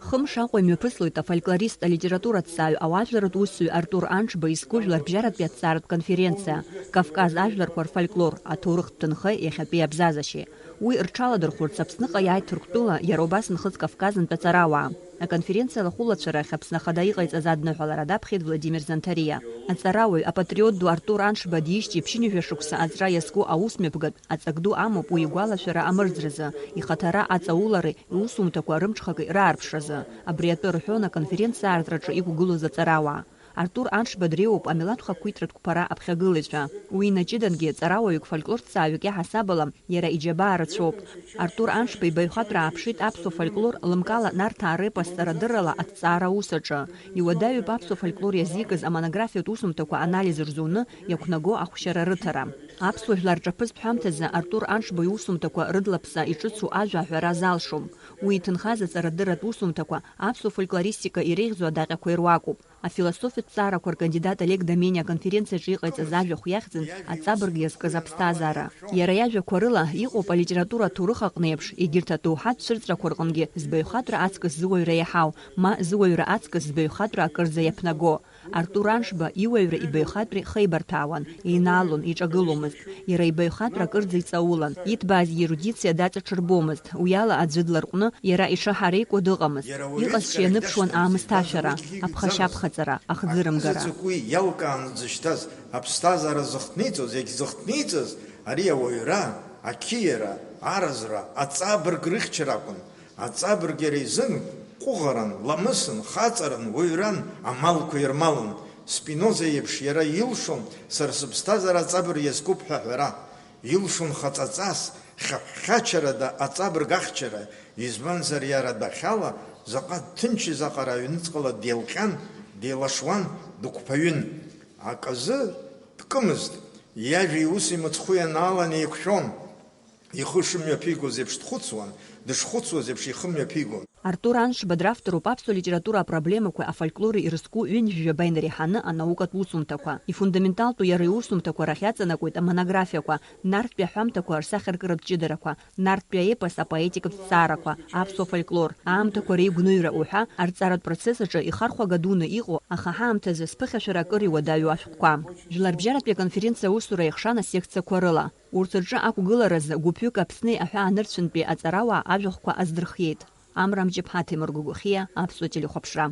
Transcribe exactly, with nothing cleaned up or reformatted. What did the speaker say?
Хымш Аҟәа имҩаԥыслоит афольклорист, алитератураҭҵааҩ, ауаажәларратә усзуҩ Артур Аншба изку жәларбжьаратәи аҭҵааратә конференциа, Кавказ ажәларқәа рфольклор, аҭоурыхтә ҭынха иахьатәи абзазашьеи. Уи рҽаладырхәырц Аԥсныҟа иааит Ҭырқәтәыла, иара убас Нхыҵ Кавказынтә аҵарауаа. Аконференциа алахәылацәа рахь Аԥсны Ахада иҟаиҵаз адныҳәалара даԥхьеит Владимир Занҭариа. Аҵарауаҩ, апатриот ду Артур Аншба диижьҭеи ԥшьынҩажәа шықәса аҵра иазку аусмҩаԥгатә аҵак ду амоуп уи игәалашәара амырӡразы, ихаҭара аҵаулареи иусумҭақәа рымҽхаки раарԥшразы. Абри атәы рҳәон аконференциа аартраҿы иқәгылоз аҵарауаа. Артур Аншба дреиуоуп амилаҭ хақәиҭратә қәԥара аԥхьагылаҩцәа. Уи инаҷыдангьы, ҵарауаҩык, фольклорҭҵааҩык иаҳасабала, иара иџьабаа рацәоуп. Артур Аншба ибаҩхатәра ааԥшит аԥсуа фольклор лымкаала Нарҭаа репос ҵарадыррала аҭҵаара аус аҿы. Иуадаҩуп аԥсуа фольклор иазикыз амонографиатә усумҭақәа анализ рзуны иақәнаго ахәшьара рыҭара. Аԥсуа жәлар рҿаԥызтә ҳәамҭазы Артур Аншба иусумҭақәа рыдлаԥса иҿыцу ажәа аҳәара залшом. Уи иҭынхаз аҵарадырратә усумҭақәа аԥсуа фольклористика иреиӷьӡоу адаҟьақәа ируакуп. Афилософиатә ҭҵаарақәа ркандидат Олег Домениа аконференциаҿы иҟаиҵаз ажәахә иахьӡын «Аҵабырг иазкыз аԥсҭазаара». Иара иажәақәа рыла, иҟоуп алитература аҭоурых аҟны еиԥш, егьырҭ адоуҳатә цәырҵрақәа рҟынгьы збаҩхатәра аҵкыс зыуаҩра иаҳау, ма зыуаҩра аҵкыс збаҩхатәра акырӡа иаԥнаго. Артур Аншба иуаҩра ибаҩхатәреи хеибарҭәаауан, еинаалон, иҿагыломызт. Иара ибаҩхатәра акырӡа иҵаулан, иҭбааз иерудициа даҵаҽырбомызт, уи ала аӡәы дларҟәны иара ишаҳареикуа дыҟамызт. Иара уи Иҟазшьа ианыԥшуан аамысҭашәара, аԥхашьаԥхаҵара, ахӡырымгара. Аԥхӡы ҵакәи иалкааны дзышьҭаз, аԥсҭазаара зыхҭниҵоз, иагьзыхҭниҵаз, ари ауаҩра, ақьиара, аразра, аҵабырг рыхьчара акәын. Аҵабырг иара изын ҟәыӷаран, ламысын, хаҵаран, уаҩран, амалқәа ирмалын. Спиноза иеиԥш иара илшон сара сыԥсҭазаара аҵабырг иазкуп ҳәа аҳәара. Илшон хаҵаҵас, хьаҳәхьачарада аҵабырг ахьчара, избанзар иара адәахьала заҟа дҭынчыз аҟара аҩныҵҟала деилҟьан, деилашуан, дықәԥаҩын. Аказы дкымызт, иажәеи уси мыцхәы ианаалан еиқәшәон. Ихы шымҩаԥигоз еиԥш дхәыцуан, дышхәыцуаз еиԥш ихы мҩаԥигон. Артур Аншба дравторуп аԥсуа литература апроблемақәеи афольклори ирызку ҩынҩажәаба инареиҳаны анаукатә усумҭақәа. Ифундаменталтәу иара иусумҭақәа рахь иаҵанакуеит амонографиақәа, Нарҭтәи аҳәамҭақәа рсахьаркыратә ҷыдарақәа, Нарҭтәи аепос апоетикатә ҭҵаарақәа, аԥсуа фольклор, аамҭақәа реигәныҩра уҳәа арҵаратә процесс аҿы ихархәага дуны иҟоу, аха ҳаамҭазы зԥыхьашәара акыр иуадаҩу ашәҟәқәа. Жәларбжьаратәи аконференциа аусура еихшан асекциақәа рыла. Урҭ рҿы ақәгыларазы гәыԥҩык Аԥсни аҳәаанырцәынтәи аҵарауаа ажәахәқәа аздырхиеит. Амра Амҷыԥҳа, Ҭемыр Гогохиа, Аԥсуа телехәаԥшра.